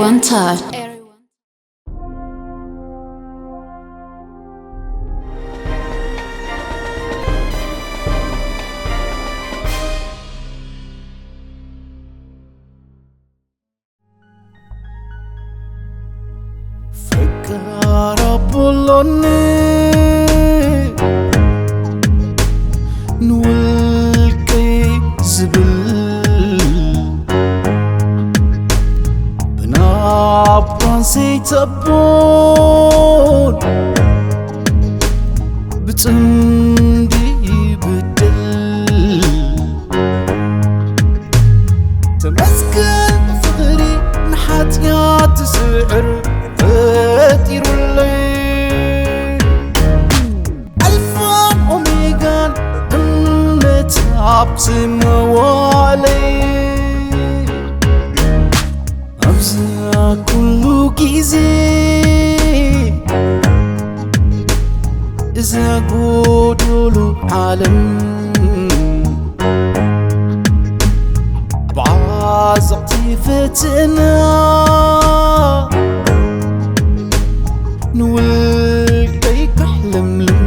One time. ፈቃር ኣቦሎኒ ንውልቀይ ዝብል ብናባን ዘይተቦን ብጽምዲ ይብድል። ተመስገን ፍቕሪ ንሓጢኣት ዝስዕር ፈጢሩለይ። ኣልፋን ኦሜጋን እምነት ኣብ ዝመዋለይ። ኣብዚ ኩሉ ግዜ እዛ ጎዶሎ ዓለም ኣብ ዓዘቕቲ ፈተና ንውልቀይ ከሕለምልም።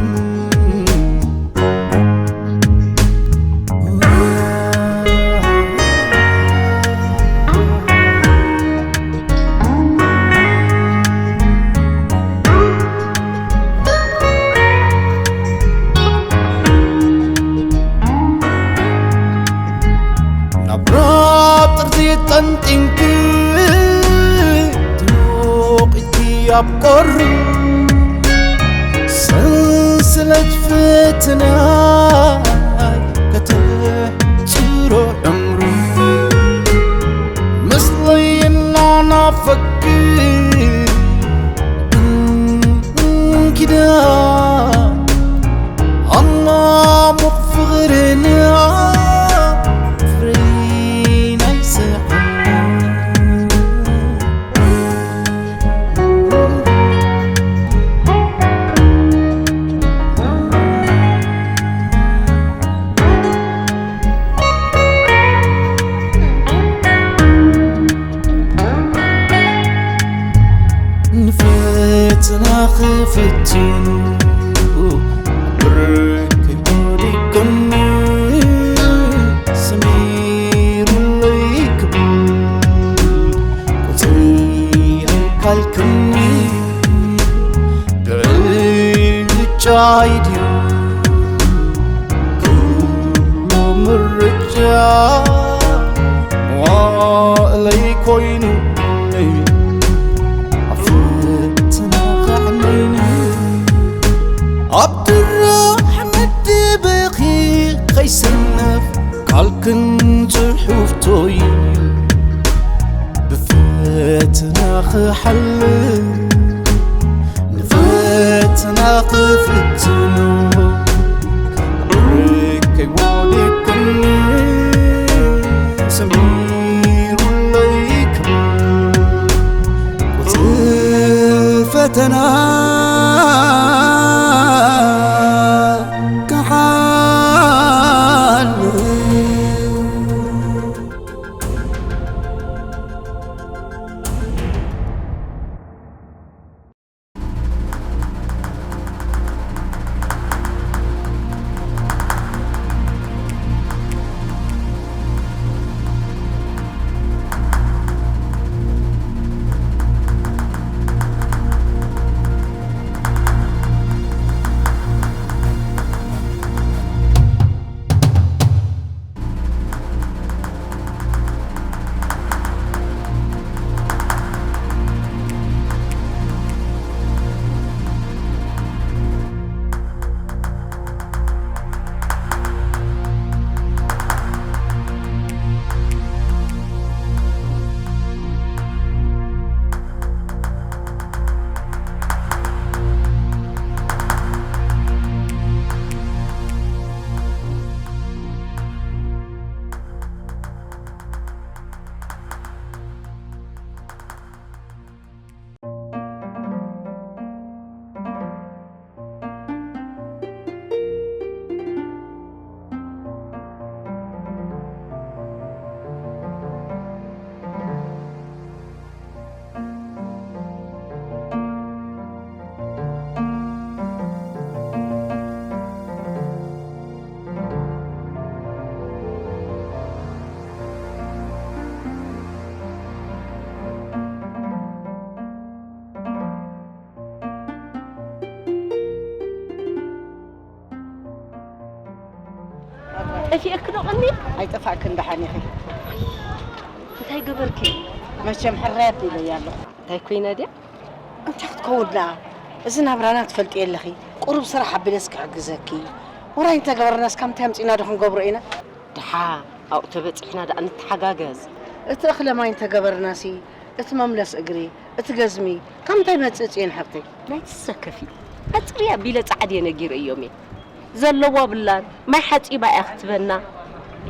ናብ ራብ ጥርዚ ጠንጢንኪ ትሞቒኪ ኣብ ቁሪ ሰንሰለት ፈተና ከተሕጽሮ ዕምሩ ምስለይ እናናፈኪ እንኪዳ ኣማሙቕ ፍቕርና ፍሬ ናይ ስሕና። ንፈተና ክፍትኑ ብርክ ወዲቅኒ ሰሚሩለይ ክብል ቁፅሪ ኣይካልክኒ ብዕጫይ ድዩ ኩሉ ምርጫ መዋእለይ ኮይኑ ኣብ ፈተና ከዕነይኒ ኣብ ድራሕ መደበኺ ከይሰነፍ ቃልክን ጽሑፍቶይ ብፈተና ክሓልፍ ንፈተና ክፍትኖ ርቀይ ወዲቅኒ ሰሚሩለይ ክብል ቁጽሪ ፈተና ክሓልፍ። ጠፊእኪ ዶ ቀኒ? ኣይጠፋእክን፣ ደሓን ኢኺ? እንታይ ገበርኪ? መቸም ሕራይ ኣቢለያ ኣለኹ። እንታይ ኮይና ድያ? እንታይ ክትከውን ደኣ? እዚ ናብራና ትፈልጥዮ ኣለኺ። ቁሩብ ስራሕ ኣቢለስ ክሕግዘኪ። ውራይ እንተገበርናስ ካብ ምንታይ ኣምጺእና ዶ ክንገብሮ ኢና? ደሓ፣ ኣብኡ ተበጺሕና ደኣ ንተሓጋገዝ። እቲ እኽለ ማይ እንተገበርናሲ፣ እቲ መምለስ እግሪ፣ እቲ ገዝሚ፣ ካብ ምንታይ መጽጽ እየን ሓብተይ? ናይ ትሰከፊ። ኣጽርያ ቢለ ጻዕድ እየ ነጊረዮም እየ። ዘለዋ ብላን ማይ ሓጺባ እያ ክትበና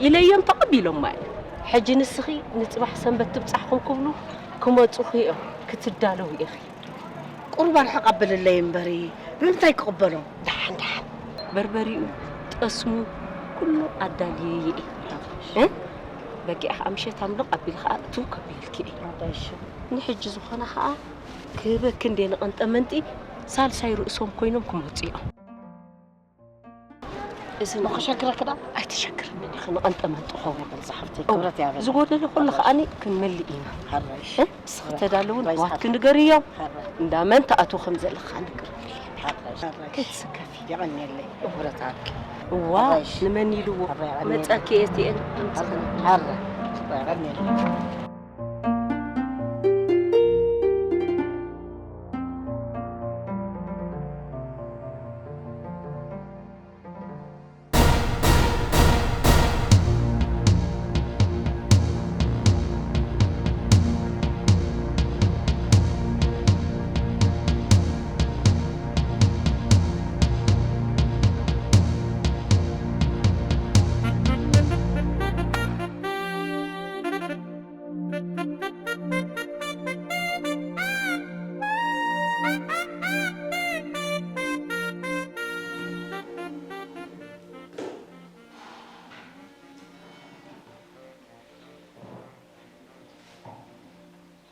ኢለዮም ተቐቢሎማ እዮም። ሕጂ ንስኺ ንጽባሕ ሰንበት ትብጻሕኹም ክብሉ ክመጹኺ እዮም፣ ክትዳለዊ ኢኺ። ቁሩብ ኣርሕቕ ኣብልለይ እምበሪ፣ ብምንታይ ክቕበሎ? ደሓን ደሓን፣ በርበሪኡ፣ ጠስሙ፣ ኩሉ ኣዳልየ እየ። እ? በጊዕ ኸዓ ምሸት ኣምልቕ ኣቢል ኸዓ እትው ከቢልኪ እየ። ኣባይሽ። ንሕጂ ዝኾነ ኸዓ ክህበኪ እንዴ ንቐንጠ መንጢ ሳልሳይ ርእሶም ኮይኖም ክመጹ እዮም። እዚ እሞ ክሸግረኪ ዳ? ኣይትሸግርኒ ኢኺ፣ ንቐንጠ መንጢ ኸውን። በል ዝሓፍተይ፣ ክብረት ያበል። ዝጎደለ ኩሉ ከኣኒ ክንምልእ ኢና። ሓራይሽ። እ? ንስኺ ተዳለውን ኣሕዋትኪ ንገርዮም። ሓራይ። እንዳ መን ትኣትዉ ከም ዘለኻ ንገርኒ። ሓራይሽ። ሓራይሽ። ከይትስከፊ። የቐንየለይ። ክብረት ሃብኪ። እዋ፣ ሓራይሽ። ንመን ኢልዎ? ሓራይ፣ የቐንየለይ። መጻኪ እየ እቲኤን። ሓራይ። ሓራይ። የቐንየለይ።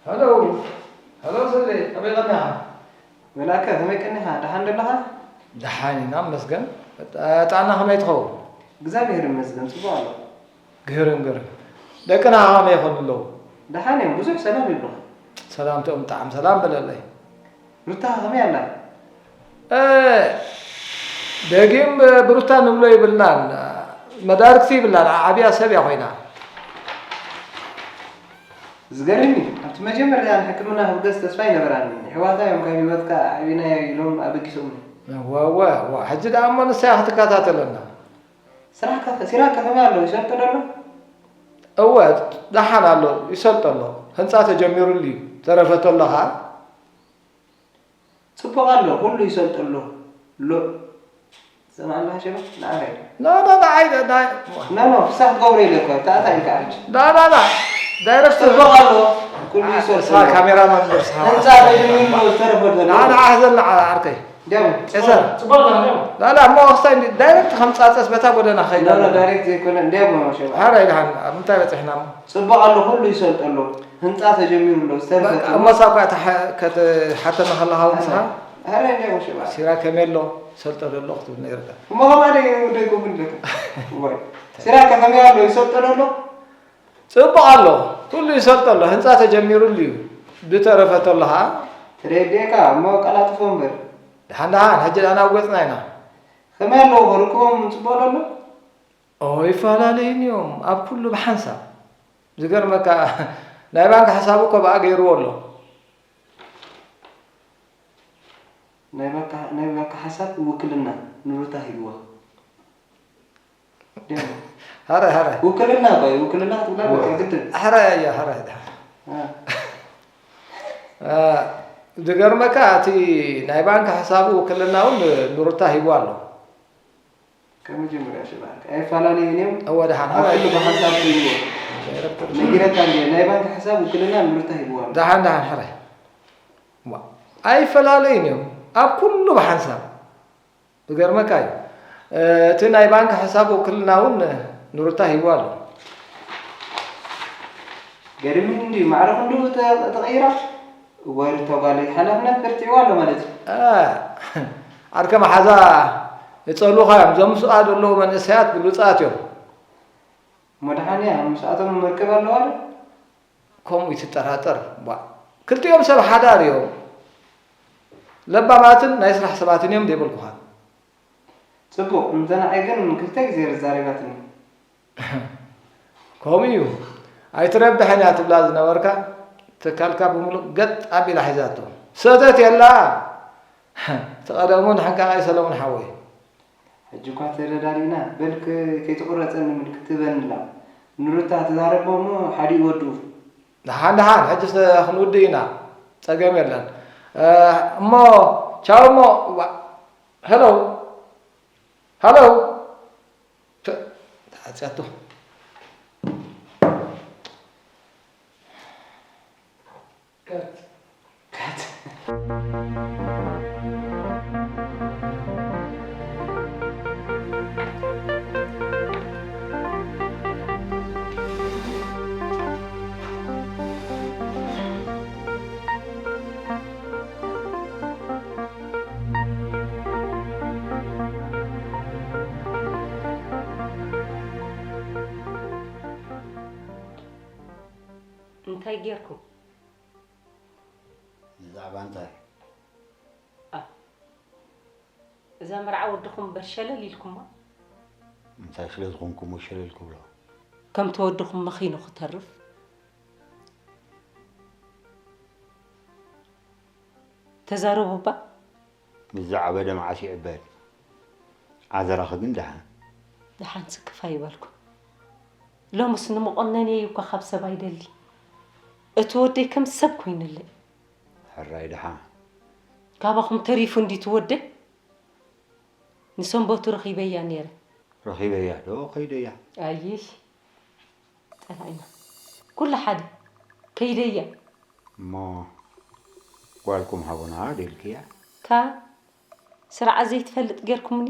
ሄሎ፣ ሄሎ፣ ሰሌ፣ ከመይ ቀኒኻ? መላከ፣ ከመይ ቀኒኻ? ደሓን ዶ ኣለኻ? ደሓን ኢና፣ መስገን። ጣና ከመይ ትኸውን? እግዚኣብሔር ይመስገን፣ ጽቡቕ ኣሎ። ግርም፣ ግርም። ደቅና ከመይ ይኾኑ ኣለዉ? ደሓን እዮም፣ ብዙሕ ሰላም ይብሉኻ። ሰላምትኦም ጣዕም ሰላም በለለይ። ሩታ ከመይ ኣላ? እ፣ ደጊም ብሩታ ንብሎ ይብልናን። መዳርግቲ ይብላን፣ ዓብያ ሰብ እያ ኮይና። ዝገርም እዩ። ኣብቲ መጀመርታ ንሕክምና ክብገስ ተስፋ ኣይነበራንን። የሕዋታ እዮም ካብ ህይወትካ ኣዕቢናዮ ኢሎም ኣበጊሶምኒ። እወ፣ እወ፣ እወ። ሕጂ ደኣ እሞ ንሳ እያ ክትከታተለና። ስራሕካ፣ ሲራክ ከመይ ኣሎ? ይሰልጦ ዶ ኣሎ? እወ፣ ደሓን ኣሎ፣ ይሰልጦ ኣሎ። ህንጻ ተጀሚሩሉ እዩ። ተረፈቶ ኣሎ ኸኣ። ጽቡቕ ኣሎ፣ ኩሉ ይሰልጦ ኣሎ። ሎ-፣ ትሰምዓኒ ኣለኻ ሸባ? ንዓኻ እዩ። ኖ፣ ኖ፣ ንዓይ፣ ንዓይ። ኖ፣ ኖ፣ ፍሳህ ክትገብሮ ኢለ እኮ፣ ተኣታ ኢልካ ሕጂ። ኖ፣ ኖ፣ ኖ። ዳይሬክት ጽቡቕ ኣሎ፣ ኩሉ ይሰልጦ ንስኻ ኣሎ። ካሜራማን ንስኻ። ህንጻ ተጀሚሩ ኣሎ፣ ዝተረፈ ዘሎ። ንዓ፣ ንዓ፣ ሕዘል ንዓ፣ ዓርከይ። እንዲያው፣ ቄሰር። ጽቡቕ ኣለኻ፣ እንዲያው። ላላ፣ እሞ ክስታይ እንዲ-፣ ዳይሬክት ከም ጻጸስ በታ ጎደና ኸይዳ ላላ፣ ኣለና። ዳይሬክት ዘይኮነ፣ እንዲያው፣ ሸባ። ሓራይ ደሓን፣ ኣብ ምንታይ በጺሕና እሞ? ጽቡቕ ኣሎ፣ ኩሉ ይሰልጦ ኣሎ። ህንጻ ተጀሚሩ ኣሎ፣ ዝተረፈ በቃ፣ ጽቡቕ። እሞ ሳብ እኳ እታ ሓ-፣ ከት-፣ ሓተና ከለኻ እውን ንስኻ? ሓራይ፣ እንዲያው፣ ሸባ። ሲራ ከመይ ኣሎ? ሰልጦ ዶ ኣሎ ክትብል ነይርካ። እሞ ከማን እዩ ደይኮንኩ ንደካ። እዋይ። ሲራ ከመይ ኣሎ? ይሰልጦ ዶ ኣሎ? ጽቡቕ ኣሎ። ኩሉ ይሰልጦ ኣሎ። ህንጻ ተጀሚሩሉ እዩ። ብተረፈ ተሎ ኸኣ? ተረዲኤካ፣ እሞ ቀላጥፎ እምበር። ደሓን ደሓን፣ ሕጂ ደኣ ናብ ገጽና ኢና። ከመይ ኣለዉ? ርክቦም ጽቡቕ ዶ ኣሎ? ኦ፣ ይፈላለዩን እዮም። ኣብ ኩሉ ብሓንሳብ። ዝገርመካ፣ ናይ ባንክ ሓሳቡ እኮ ብኣ ገይርዎ ኣሎ። ናይ ባንክ፣ ናይ ባንክ ሓሳብ ውክልና ንሩታ ሂብዋ። ደሞ። ሃረ፣ ሃረ። ውክልና ቆይ፣ ውክልና ክትብላ በቃ ግድን። ሃረ፣ እያ፣ ሃረ። አ። አ፣ ዝገርመካ፣ እቲ ናይ ባንክ ሓሳቡ ውክልና እውን ንሩታ ሂብዋ ኣሎ። ካብ መጀመርያ ሽባክ ኣይፈላለዩን እዮም። እወ፣ ደሓን፣ ኣብ ሃረ። ኩሉ ብሓንሳብ ትህብዎ። ዳይረክተር። ነጊረካ እንድየ፣ ናይ ባንክ ሓሳብ ውክልና ንሩታ ሂብዋ ኣሎ። ደሓን፣ ደሓን፣ ሃረ። ዋ፣ ኣይፈላለዩን እዮም። ኣብ ኩሉ ብሓንሳብ። ዝገርመካ እዩ። እ፣ እቲ ናይ ባንክ ሕሳብ ውክልና እውን ንሩታ ሂብዋ ኣሎ። ገርም እንድዩ፣ ማዕረ ክንድኡ ተ-፣ ተቐይራ? እዋይ፣ ሩታ ጓለይ፣ ሓላፍነት በርቲዕዋ ኣሎ ማለት እዩ። እ፣ ዓርከ መሓዛ ይጸልዉኻ እዮም። እዞም ምስኣ ዘለዉ መንእሰያት ብሉጻት እዮም። እሞ ደሓን እያ፣ ምስኣቶም መርከብ ኣለዋ ዶ? ከምኡ ይትጠራጠር። ቧ፣ ክልቲኦም ሰብ ሓዳር እዮም። ለባማትን ናይ ስራሕ ሰባትን እዮም ዘይበልኩኻን። ጽቡቕ፣ እንተ ንዓይ ግን ክልተ ግዜ ዛሪባትኒ። ከምኡ እዩ። ኣይትረብሕን እያ ትብላ ዝነበርካ ትካልካ ብምሉእ ገጥ ኣቢላ ሒዛቶ። ሰተት የላ። እቲ ቀደሙ ንሕንቃቕ እዩ ሰለሙን ሓወይ። ሕጂ እኳ ተረዳዲእና፣ በል ከ-፣ ከይትቑረጸኒ ምልክት ትህበኒ ኣላ። ንሩታ ተዛረቦ እሞ ሓዲኡ ወድኡ። ደሓን ደሓን፣ ሕጂ ስ-፣ ክንውድእ ኢና። ጸገም የለን። እ፣ እሞ ቻው እሞ፣ ዋ-፣ ሄሎ፣ ሄሎ። ተ-፣ ተዓጽያቶ። ከት። ከት። እንታይ ጌርኩም? ብዛዕባ እንታይ? ኣ፣ እዛ መርዓ ወድኹም እምበር ሸለል ኢልኩማ? እንታይ ስለ ዝኾንኩ እሞ ሸለል ክብሎ? ከምቲ ወድኹም መኺኑ ክተርፍ? ተዛረቡ እባ። ምስ ዝዓበደ መዓስ ይዕበድ? ዓዘራኺ ግን ደሓን። ደሓን ስክፍ ኣይበልኩን። ሎምስ ንመቖነኒ እዩ እኳ ካብ ሰብ ኣይደሊ። እቲ ወደይ ከም ሰብ ኮይኑለይ። ሕራይ ደሓን። ካባኹም ተሪፉ እንዲ እቲ ወደይ? ንሰንበቱ ረኺበያ ነይረ። ረኺበያ ዶ ከይደያ? ኣይሽ፣ ጠላኢና። ኩሉ ሓደ፣ ከይደያ። እሞ ጓልኩም ሃቡና ደልክያ? ካብ ስርዓት ዘይትፈልጥ ጌርኩምኒ።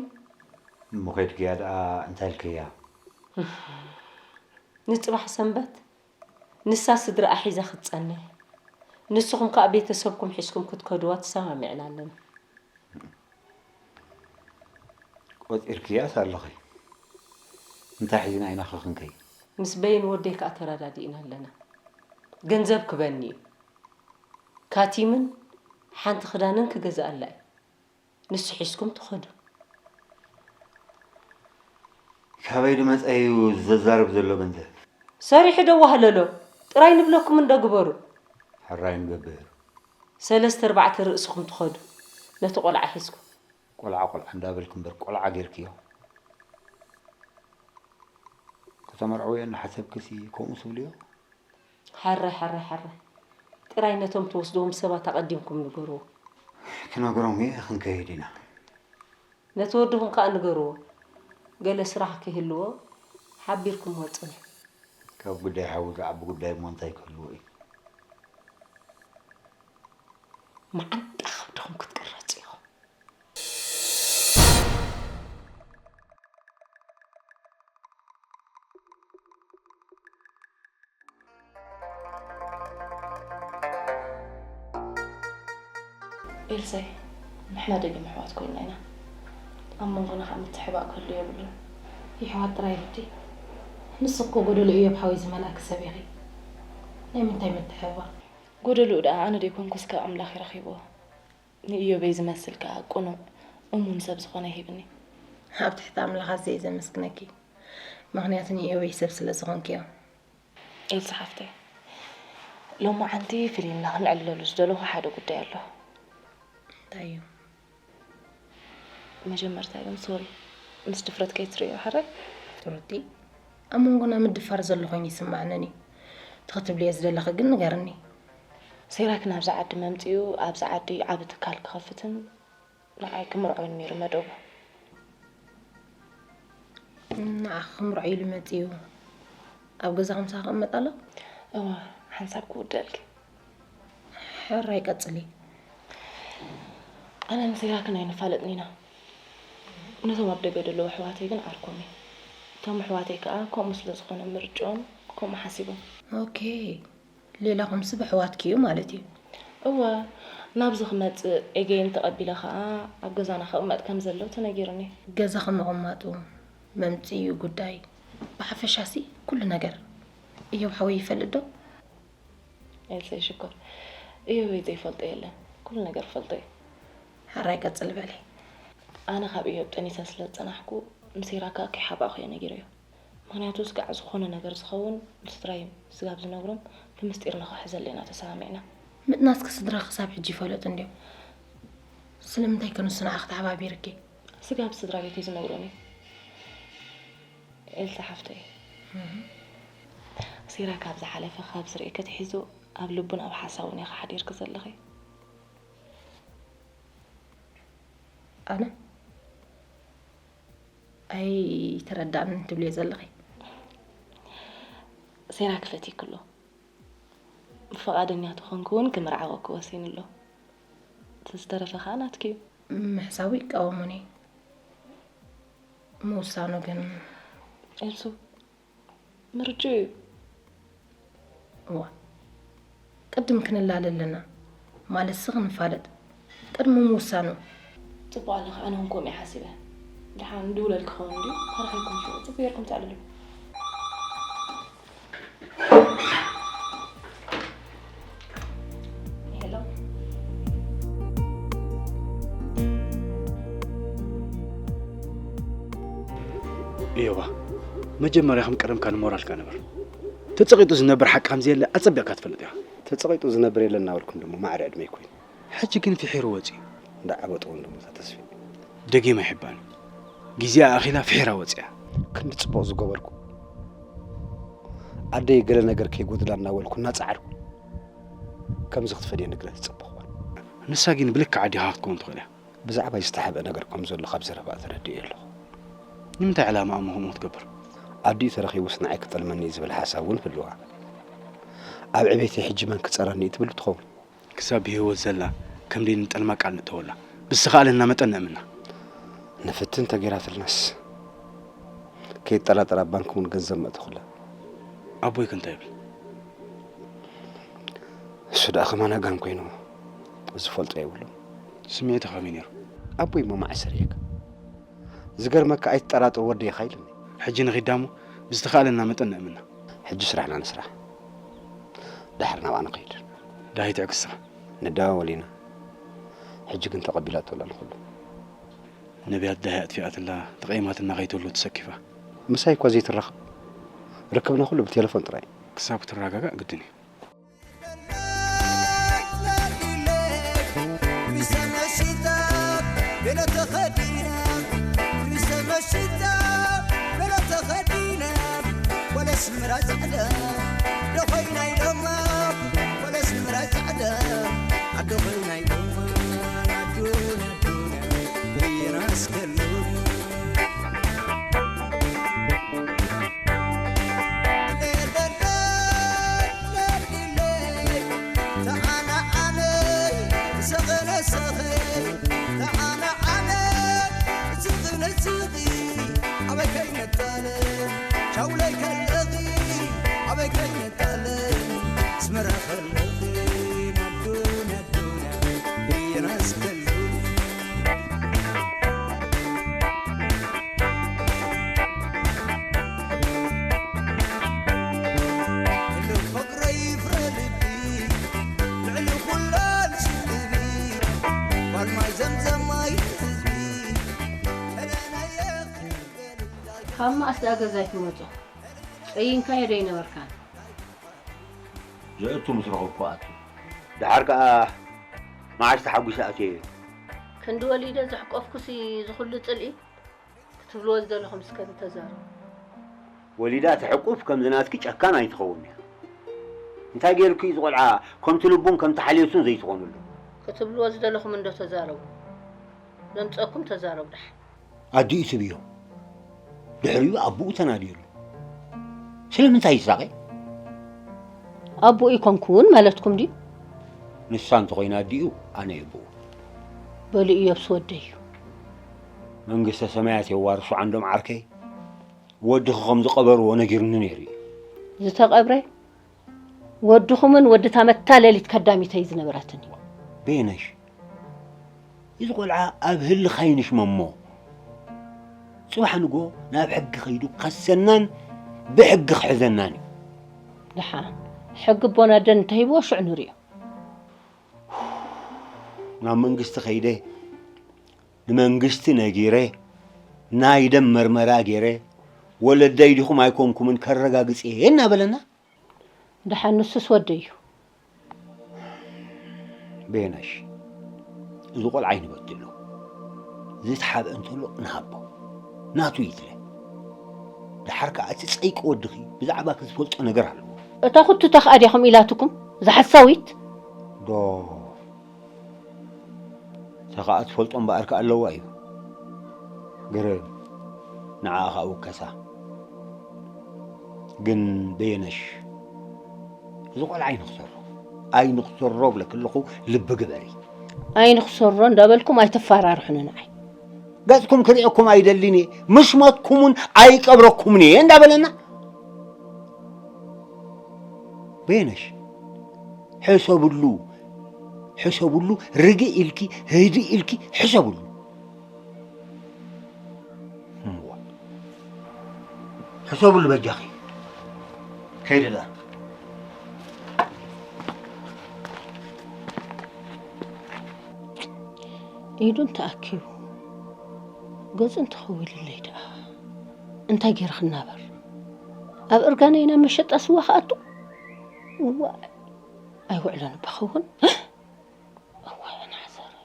እሞ ከይድክያ ደኣ እንታይ ኢልክያ? ንጽባሕ ሰንበት ንሳ ስድራኣ ሒዛ ክትጸንሕ፣ ንስኹም ከኣ ቤተሰብኩም ሒዝኩም ክትከድዋ ተሰማሚዕና ኣለና። ቆጺርክያስ ኣለኺ። እንታይ ሒዝና ኢና ኸ ክንከይድ? ምስ በየን ወደይ ከኣ ተረዳዲእና ኣለና። ገንዘብ ክበኒ እዩ። ካቲምን ሓንቲ ክዳንን ክገዝኣላ እዩ። ንሱ ሒዝኩም ትኸዱ። ካበይ ድመጸ እዩ ዘዛርብ ዘሎ ገንዘብ? ሰሪሑ ዶ ዋህለሎ? ጥራይ ንብለኩም እንዶ ግበሩ። ሕራይ ንገብር። ሰለስተ ኣርባዕተ ርእስኹም ትኸዱ። ነቲ ቆልዓ ሒዝኩም። ቆልዓ ቆልዓ እንዳበልኪ እምበር ቆልዓ ጌርክዮ። ከተመርዕውዮ እናሓሰብክሲ ከምኡ ትብልዮ? ሓራይ፣ ሓራይ፣ ሓራይ። ጥራይ ነቶም ትወስድዎም ሰባት ኣቐዲምኩም ንገርዎ። ክነግሮም እየ፣ ክንከይድ ኢና። ነቲ ወድኹም ከኣ ንገርዎ። ገለ ስራሕ ክህልዎ ሓቢርኩምዎ ጽንሑ። ካብ ጉዳይ ሓዊ ዝዓቢ ጉዳይ እሞ እንታይ ክህልዎ እዩ? መዓንጣ ከብድኹም ክትቅረጹ ኢኹም። ኤልሳይ፣ ንሕና ደጊም ኣሕዋት ኮይንና ኢና። ኣብ መንጎና ከዓ ምትሕባእ ክህሉ የብሉን። የሕዋት ጥራይ ግዲ። ንስኺ እኮ ጎደሎ እዮብ ሓወይ ዝመልኣኪ ሰብ ኢኺ። ናይ ምንታይ ምትሕብባር? ጎደልኡ ደኣ ኣነ ደይኮንኩስ ካብ ኣምላኽ እዩ ረኺብዎ። ንእዮበይ ዝመስል ከኣ ቅኑዕ፣ እሙን ሰብ ዝኾነ ይሂብኒ። ኣብ ትሕቲ ኣምላኽ ኣዝየ እየ ዘመስግነኪ። ምኽንያቱ ንእዮበይ ሰብ ስለ ዝኾንክዮ። ኤልሳ ሓፍተይ፣ ሎማዓንቲ ፍልይ ኢልና ክንዕልለሉ ዝደለኹ ሓደ ጉዳይ ኣሎ። እንታይ እዩ? መጀመርታ ግን ሶሪ፣ ምስ ድፍረት ከይትርእዮ ሕራይ። ትሩቲ፣ ኣብ መንጎና ምድፋር ዘሎ ኮይኑ ይስማዓንን እዩ። እቲ ክትብልዮ ዝደለኺ ግን ንገርኒ። ሲራክ ናብዚ ዓዲ መምጺኡ፣ ኣብዚ ዓዲ ዓቢ ትካል ክኸፍትን ንዓይ ክምርዖን ነይሩ መደቡ። ንዓኺ ክምርዖ ኢሉ መጺኡ ኣብ ገዛኹም ምሳኺ ክቕመጥ ኣሎ? እወ፣ ሓንሳብ ክውደልኪ። ሕራይ ቀጽሊ። ኣነ ንሲራክን ኣይንፋለጥን ኢና። ነቶም ኣብ ደገ ዘለዉ ኣሕዋተይ ግን ዓርኮም እየ። እቶም ኣሕዋተይ ከኣ ከምኡ ስለ ዝኾነ ምርጭኦም ከምኡ ሓሲቦም። ኦኬ። ሌላኹምሲ ብኣሕዋትኪ እዩ ማለት እዩ። እወ፣ ናብዚ ክመጽእ ኤገይን ተቐቢለ ከኣ ኣብ ገዛና ክቕመጥ ከም ዘለዎ ተነጊሩኒ። ገዛኺ ምቕማጡ መምጽኢኡ ጉዳይ፣ ብሓፈሻሲ ኩሉ ነገር እዮብ ሓወይ ይፈልጥ ዶ? ኤልሳይ ሽኮር፣ እዮበይ ዘይፈልጦ የለን። ኩሉ ነገር ፈልጦ እዩ። ሕራይ ቀጽል በሊ። ኣነ ካብ እዮብ ጠኒሰ ስለ ዝጸናሕኩ፣ ንሲራክ ከኣ ከይሓባእኹ እየ ነጊረዮ። ምኽንያቱ ስጋዕ ዝኾነ ነገር ዝኸውን ንስድራይ ስጋብ ዝነግሮም ብምስጢር ንኽሕዘሉ ኢና ተሰማሚዕና። ምጥናስኪ ስድራ ክሳብ ሕጂ ይፈለጡ እንድዮም። ስለምንታይ ከ ንሱ ንዓኺ ተሓባቢርኪ? ስጋብ ስድራ ቤተይ ዝነግሮም እዩ። ኤልሳ ሓፍተይ፣ ሲራክ ኣብ ዝሓለፈ ካብ ዝርእየኪ ኣትሒዙ ኣብ ልቡን ኣብ ሓሳቡን ኢኺ ሓዲርኪ ዘለኺ። ኣነ? ኣይተረዳእንን ትብልዮ ዘለኺ? ሲራክ ፈቲክሎ። ብፍቓደኛ ተኾንኩ እውን ክምርዓወኪ ወሲኑ ኣሎ። እቲ ዝተረፈ ኸኣ ናትኪ እዩ። ምሕሳቡ ይቃወሙኒ። ምውሳኑ ግን? ኤልሱ፣ ምርጭኡ እዩ። እዋ፣ ቅድም ክንላለ ኣለና። ማለትሲ ክንፋለጥ ቅድሚ ምውሳኑ። ጽቡቕ ኣለኺ፣ ኣነ እውን ከምኡ እየ ሓሲበ። ደሓን ድውለል ክኸውን ድዩ? ተረኺብኩም ሽዑ ጽቡቕ ጌርኩም ተዕልሉ። ሄሎ። እዮባ፣ መጀመርያ ከም ቀደምካ ንሞራልካ ንበር። ተጸቒጡ ዝነብር ሓቂ ከም ዘየለ ኣጸቢቕካ ትፈልጥ ኢኻ። ተጸቒጡ ዝነብር የለን እናበልኩም ደሞ ማዕረ ዕድመይ ኮይኑ። ሕጂ ግን ፍሒሩ ወጺኡ። እንዳዓበጠ እውን ደሞ እታ ተስፊ። ደጊም ኣይሕባን። ግዜኣ ኣኺላ ፍሒራ ወጺኣ። ክንዲ ጽቡቕ ዝገበርኩ። ኣደይ ገለ ነገር ከይጎድላ እናበልኩ እናጸዓርኩ። ከምዚ ክትፈድየኒ ግና ዝጸበኽዋ። ንሳ ግን ብልክዕ ኣዴኻ ክትከውን ትኽእል እያ። ብዛዕባይ ዝተሓብአ ነገር ከም ዘሎ ካብ ዘረባኣ ተረዲኤ ኣለኹ። ንምንታይ ዕላማ እሞ ከምኡ ክትገብር? ኣዲኡ ተረኺቡስ ንዓይ ክጠልመኒ እዩ ዝብል ሓሳብ እውን ህልዋ። ኣብ ዕቤተይ ሕጂ መን ክጸረኒ እዩ ትብል ትኸውን? ክሳብ ብህይወት ዘላ ከም ደይንጠልማ ቃል ንእተወላ። ብዝተኻእለና መጠን ነእምና። ንፍትን ተገይራትልናስ። ከይጠራጠር ኣብ ባንክ እውን ገንዘብ መእተኹላ። ኣቦይ ከ እንታይ ይብል? እሱ ደኣ ከማን ኣጋን ኮይኑ ዝፈልጦ የብሉን። ስምዒቱ ከመይ ነይሩ? ኣቦይ እሞ መዓስ ርእየካ? ዝገርመካ ኣይትጠራጠር ወደይ ኢኻ ኢሉኒ። ሕጂ ንኺድ ዳሞ ብዝተኻእለና መጠን ነእምና። ሕጂ ስራሕና ንስራሕ። ድሓር ናብኣ ንኸይድ። ዳሂት ዕግስኻ። ንደዋወል ኢና። ሕጂ ግን ተቐቢላቶ ኣላ ንኹሉ። ነቢያት ዳሂ ኣጥፊኣትላ፣ ተቐይማትና ከይትህሉ ተሰኪፋ። ምሳይ እኳ ዘይትራኸብ። ርክብና ኩሉ ብቴሌፎን ጥራይ። ክሳብ ክትረጋጋእ ግድን እዩ። ካብ መኣስ ደኣ ገዛይ ክመጹ? ጸይንካዮ ዶ ኣይነበርካን? ዘእቱ ምስ ረኸብኩ ኣቱ። ደሓር ከኣ መዓስ ተሓጒሰ ኣትየ። ክንዲ ወሊደ ዘሕቆፍኩሲ ዝኹሉ ጽልኢ ክትብልዎ ዝደለኹም እስከ ተዛረቡ። ወሊዳ ተሕቁፍ ከምዚ ናትኪ ጨካን ኣይትኸውን እያ። እንታይ ጌርኩ እዩ ዝቖልዓ ከምቲ ልቡን ከምቲ ሓልዮቱን ዘይትኾኑሉ? ክትብልዎ ዝደለኹም እንዶ ተዛረቡ። ዘምጸኩም ተዛረቡ ደሓን። ኣዲኡ ትብዮ። ድሕሪኡ ኣቦኡ ተናድየሉ። ስለምንታይ ይሳቐ? ኣቦኡ ይኮንኩን ማለትኩም ድዩ? ንሳ እንተኾይና ኣዲኡ፣ ኣነ እየ ኣቦኡ። በሉ እዮብስ ወደይ እዩ። መንግስተ ሰማያት የዋርሶ ዓንዶም ዓርከይ። ወድኺ ከም ዝቐበርዎ ነጊርኒ ነይሩ እዩ። ዝተቐብረ? ወድኹምን ወድታ መታለሊት ከዳሚተይ ዝነበረትን እዩ። በየነሽ፣ እዚ ቆልዓ ኣብ ህልኽ ኣይንሽመሞ። ጽባሕ ንግሆ ናብ ሕጊ ከይዱ ክኸሰናን ብሕጊ ክሕዘናን እዩ። ደሓን፣ ሕጊ ኣቦን ኣደን እንተሂብዎ ሽዑ ንርእዮ። ናብ መንግስቲ ከይደ፣ ንመንግስቲ ነጊረ፣ ናይ ደም መርመራ ገይረ፣ ወለደይ ዲኹም ኣይኮንኩምን ከረጋግጽ እየ እናበለና። ደሓን ንሱስ ወደይ እዩ። በየናሽ፣ እዚ ቆልዓ ኣይንበድሎ። ዝተሓብአ እንተሎ ንሃቦ፣ ናቱ ይትለ። ደሓር ከኣ እቲ ጸይቂ ወድኺ ብዛዕባኪ ዝፈልጦ ነገር ኣለዎ። እታ ኩትታ ከኣ ድያኹም ኢላትኩም? እዛ ሓሳዊት? ዶ እታ ከኣ ትፈልጦ እምበኣር ከኣ ኣለዋ እዩ። ግርም፣ ንዓኣ ከኣ ውከሳ። ግን በየነሽ፣ እዚ ቆልዓ ኣይንኽሰሮ፣ ኣይንኽሰሮ ብለኪ ኣለኹ፣ ልቢ ግበሪ። ኣይንኽሰሮ እንዳበልኩም ኣይተፋራርሑኒ ንዓይ። ገጽኩም ክርእየኩም ኣይደልን እየ፣ ምሽ ሞትኩምን ኣይቀብረኩምን እየ እንዳበለና። በየነሽ፣ ሕሰብሉ፣ ሕሰብሉ፣ ርግእ ኢልኪ፣ ህድእ ኢልኪ ሕሰብሉ። እዋ፣ ሕሰብሉ በጃኺ። ከይደ ደኣ። ኢዱ እንተኣኪቡ፣ ገጹ እንተኸዊሉለይ ደኣ፣ እንታይ ገይረ ክናበር? ኣብ እርጋነይ ናብ መሸጣ ስዋ ክኣቱ? እዋእ፣ ኣይውዕሎን እባ ክኸውን። እዋእ፣ ናሕሰረይ።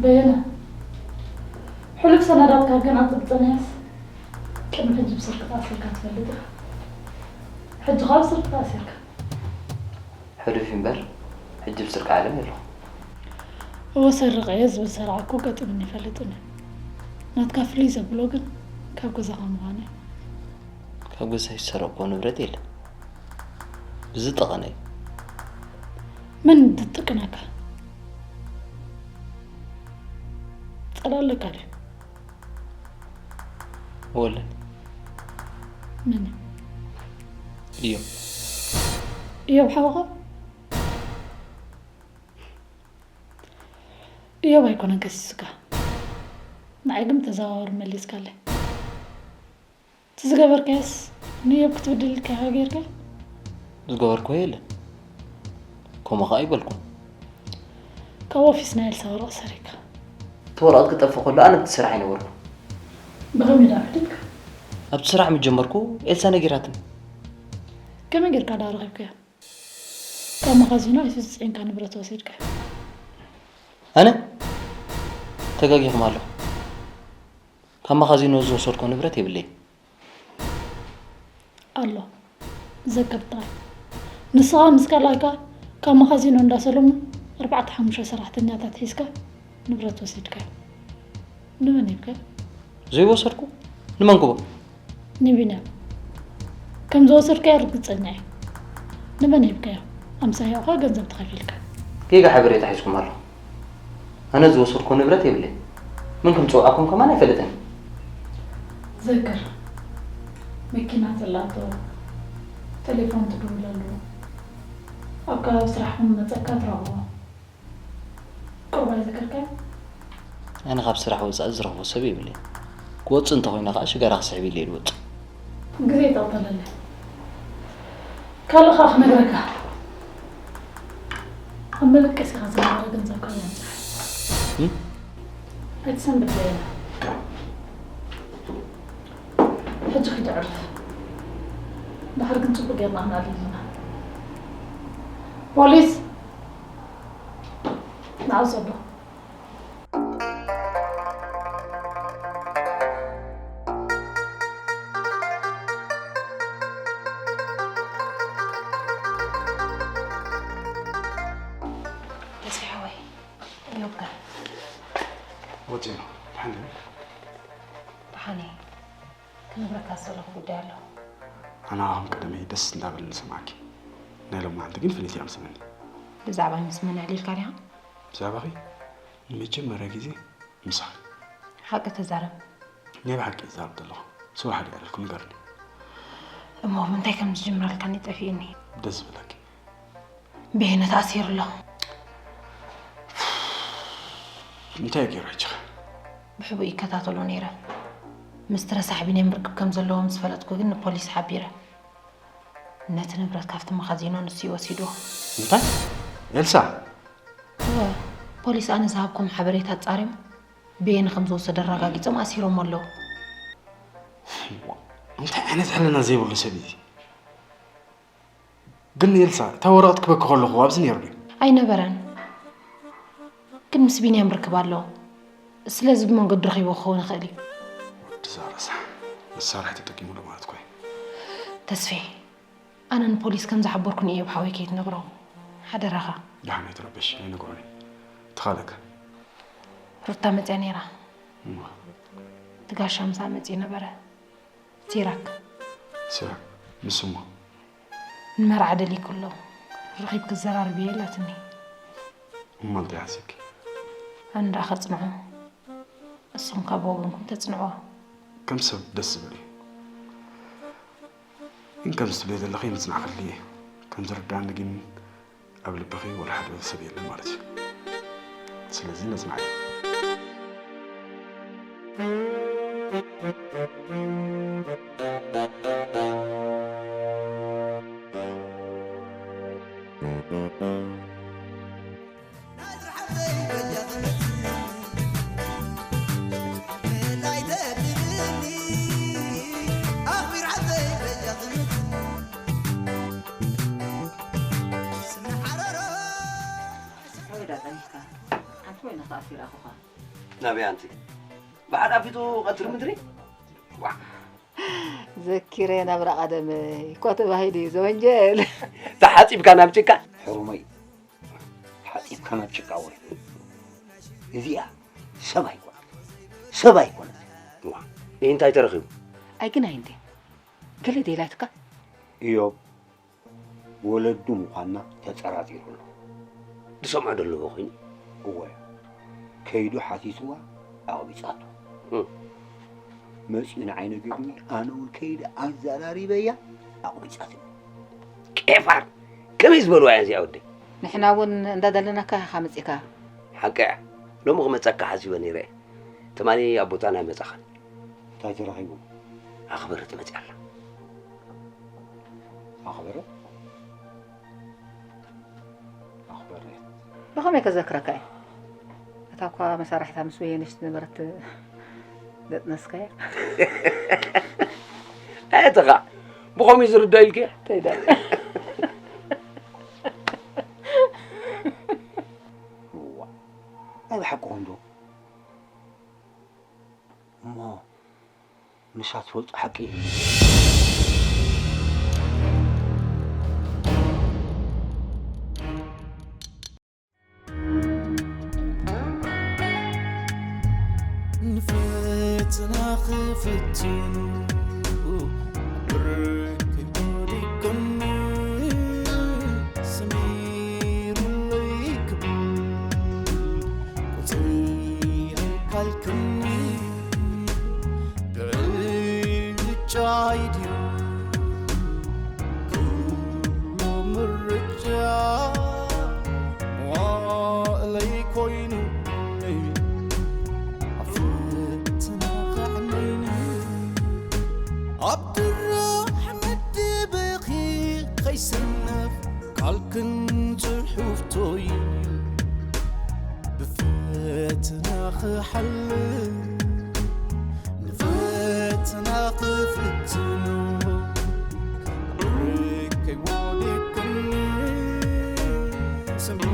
በየነ፣ ሕሉፍ ሰነዳትካ ግን ኣጽብጥንያስ፣ ቅድሚ ሕጂ ብስርቂ ተኣሲርካ ትፈልጥ ኢኻ። ሕጂ ኸኣ ብስርቂ ተኣሲርካ። ሕሉፍ እምበር፣ ሕጂ ብስርቂ ዓለም የለኹ። እወ ሰርቕ እየ ዝብል ሰራቕ እኮ ገጢሙኒ ይፈልጥን እዩ። ናትካ ፍልይ ዘብሎ ግን ካብ ገዛኻ ምዃኑ እዩ። ካብ ገዛይ ዝሰረቕክዎ ንብረት የለን። ብዝጠቐነ እዩ። መን ድጥቅነካ? ጸላለካ ድዩ? ወለን መን እዩ? እዮም እዮም ሓውኻ? እዮም ኣይኮነን ከሲስካ። ንዓይ ግን ብተዘዋዋሪ መሊስካለይ። እቲ ዝገበርካዮስ ንእዮብ ክትብድል ኢልካ ኢኻ ጌርካዮ? ዝገበርክዎ የለን። ከምኡ ኸኣ ኣይበልኩን። ካብ ኦፊስ ናይ ኤልሳ ወረቐት ሰሪቕካ። እቲ ወረቐት ክጠፍእ ከሎ ኣነ ኣብቲ ስራሕ ኣይነበርኩን። ብኸመይ ደኣ ፈሊጥካ? ኣብቲ ስራሕ ምስ ጀመርኩ ኤልሳ ነጊራትኒ። ከመይ ጌርካ ደኣ ረኺብካዮ? ካብ መኻዚኖ ኣይሱዙ ጽዒንካ ንብረት ወሲድካዮ። ኣነ? ተጋጊኹም ኣለኹም። ካብ መኻዚኖ ዝወሰድኩዎ ንብረት የብለይን። ኣሎ። ዘከር ጥራይ። ንስኻ ምስ ካልኣይካ ካብ መኻዚኖ እንዳ ሰለሙን ኣርባዕተ ሓሙሽተ ሰራሕተኛታት ሒዝካ ንብረት ወሲድካዮ። ንመን ሂብካዮ? ዘይወሰድኩ? ንመን ክቦ? ንቢንያም። ከም ዝወሰድካዮ ርግጸኛ እየ። ንመን ሂብካዮ? ኣምሳያኡ ኸኣ ገንዘብ ተኸፊልካ። ጌጋ ሓበሬታ ሒዝኩም ኣለኹም። ኣነ ዝወሰድኩዎ ንብረት የብለይን። መን ከም ዝጸውዓኩም ከማን ኣይፈልጥን። ዘክር፣ መኪና ትላቶ፣ ቴሌፎን ትድውለሉ፣ ኣብ ከባቢ ስራሕኩም መጸካ ትረኽቦ። ቁሩብ ኣይዘከርካዮን? ኣነ ካብ ስራሕ ወጻኢ ዝረኽቦ ሰብ የብለይን። ክወጽእ እንተኾይነ ከኣ ሽጋራ ክስሕብ ኢለ እየ ዝወጽእ። ግዜ ኣይተቕተለለይ። ካልእ ከኣ ክነግረካ። ኣብ መለቀሲኻ ዝነበረ ገንዘብካ እየ ኣምጽኣዮ። እም? ኣይትሰንብድ በየነ። ሕጂ ኪድ ዕርፍ። ድሓር ግን ጽቡቕ ጌርና ክንኣልል ኢና። ፖሊስ! ንዓ ውሰዶ። ተስፋ ሓወይ፣ እዮብ ከ? ወጺኡ። ደሓን ድዩ? ደሓን እየ። ክነግረካ ዝደለኹ ጉዳይ ኣሎ። ኣነ ኣሁን ቀደመይ ደስ እንዳበለኒ ዝሰምዓኪ። ናይ ሎማዓንቲ ግን ፍልይቲ እያ ምስለኒ። ብዛዕባይ ምስ መን ኣዕሊልካ ዲኻ? ብዛዕባኺ ንመጀመርያ ግዜ ምሳኺ። ሓቂ ተዛረብ። ናይ ብሓቂ ይዛረብ ዘለኹ። ስብሓት ይኣረልኩም ንገርኒ። እሞ ብምንታይ ከም ዝጅምረልካኒ ጠፊኡኒ። ደስ ዝብለኪ። ብሄነ ተኣሲሩ ኣሎ። እንታይ ገይሩ ሕጂ ኸ? ብሕቡእ ይከታተሎ ነይረ። ምስቲ ረሳሕ ቢንያም ርክብ ከም ዘለዎ ምስ ፈለጥኩ ግን ንፖሊስ ሓቢረ። ነቲ ንብረት ካብቲ መኻዚኖ ንሱ እዩ ወሲድዎ። እንታይ? ኤልሳ? እወ፣ ፖሊስ ኣነ ዝሃብኩም ሓበሬታ ኣጻርዮም ብየን ከም ዝወሰደ ኣረጋጊጾም ኣሲሮሞ ኣለዉ። እንታይ ዓይነት ሕልና ዘይብሉ ሰብ እዩ? ግን ኤልሳ፣ እታ ወረቐት ክበኪ ከለኹ ኣብዚ ነይሩ ድዩ? ኣይነበረን። ግን ምስ ቢንያም ርክብ ኣለዎ። ስለዚ ብመንገዱ ረኺብዎ ክኸውን ይኽእል እዩ። ወዲ ዛረሳ መሳርሒ ተጠቂሙሉ ማለት እኮ እዩ። ተስፌ፣ ኣነ ንፖሊስ ከም ዝሓበርኩ ንኢዮብ ሓወይ ከይትነግሮ። ሓደራኻ። ደሓን ኣይትረበሽ፣ ኣይነግሮን እየ። ተኻለከ? ሩታ መጽያ ነይራ። እሞ? እቲ ጋሻ ምሳኣ መጽዩ ነበረ። ሲራክ። ሲራክ፣ ንሱ እሞ? ንመርዓ ደሊኩ ኣሎ። ረኺብኪ ዘራርብዮ ኢላትኒ። እሞ እንታይ ሓሲብኪ? ኣነ ደኣ ከጽንዖ። ንስኹም ካብ ወገንኩም ተጽንዕዎ። ከም ሰብ ደስ ዝብል እዩ። ግን ከምዚ ትብልዮ ዘለኺ ምጽናዕ ከድሊ እዩ። ከም ዝርድኣኒ ግን ኣብ ልብኺ ወላ ሓደ ሰብ የለን ማለት እዩ። ስለዚ ነጽናዕ እዩ። ኣበይ ዳ ጠኒሕካ? ሓንቲ ኮይና ከኣ ፊራኹኻ። ናበይ ኣንቲ? ብሓድ ኣፊጡ ቀትሪ ምድሪ? ዋ! ዘኪረ ናብራ ቀደመይ እኮ ተባሂሉ እዩ ዘወንጀል። ተሓጺብካ ናብ ጭቃ? ሕሩመይ። ተሓጺብካ ናብ ጭቃ ወይ። እዚኣ ሰብ ኣይኮነት። ሰብ ኣይኮነት። ዋ! እንታይ ተረኺቡ? ኣይግናይ እንዴ? ገለ ደላትካ? እዮብ ወለዱ ምዃንና ተጸራጺሩ ኣሎ። ዝሰምዖ ዶ ኣለዎ ኮይኑ? እወ፣ ከይዱ ሓሲስዋ ኣቕቢጻቶ። እም። መጺኡ ንዓይ ነጊሩኒ፣ ኣነ እውን ከይደ ኣዘራሪበያ ኣቕቢጻትኒ። ቄፋር! ከመይ ዝበልዋ እያ እዚኣ ወደይ? ንሕና እውን እንዳደለናካ ኢኻ መጺእካ። ሓቂ እያ። ሎሚ ክመጸካ ሓሲበ ነይረ እየ። ትማሊ ኣብ ቦታና ኣይመጻኻን። እንታይ ተረኺቡ? ኣኽበረ ትመጽእ ኣላ። ኣኽበረ? ኣኽበረ? ብኸመይ ከዘክረካ እየ? እታ እኳ መሳርሕታ ምስ በየነሽ ዝነበረት ዘጥነስካያ? ኣየተኻ ብኸምኡ ዝርዳ ኢልክያ? እንታይ ዳ? እዋ፣ ናይ ብሓቅኹም ዶ? እሞ ንሳ ትፈልጦ ሓቂ እዩ። ንፈተና ክፍትኑ ብርክ ወዲቅኒ ሰሚሩለይ ክብል ቁጽሪ ካልክኒ ብዕጫይ ድዩ ኩሉ ምርጫ መዋእለይ ኮይኑኒ ኣብ ፈተና ከዕነይኒ ኣብ ድራሕ መደበኺ ከይስነፍ ቃልክን ጽሑፍቶይ ብፈተና ክሓልፍ ንፈተና ክፍትኑ ርክ ከይወደቅኒ ሰሚሩ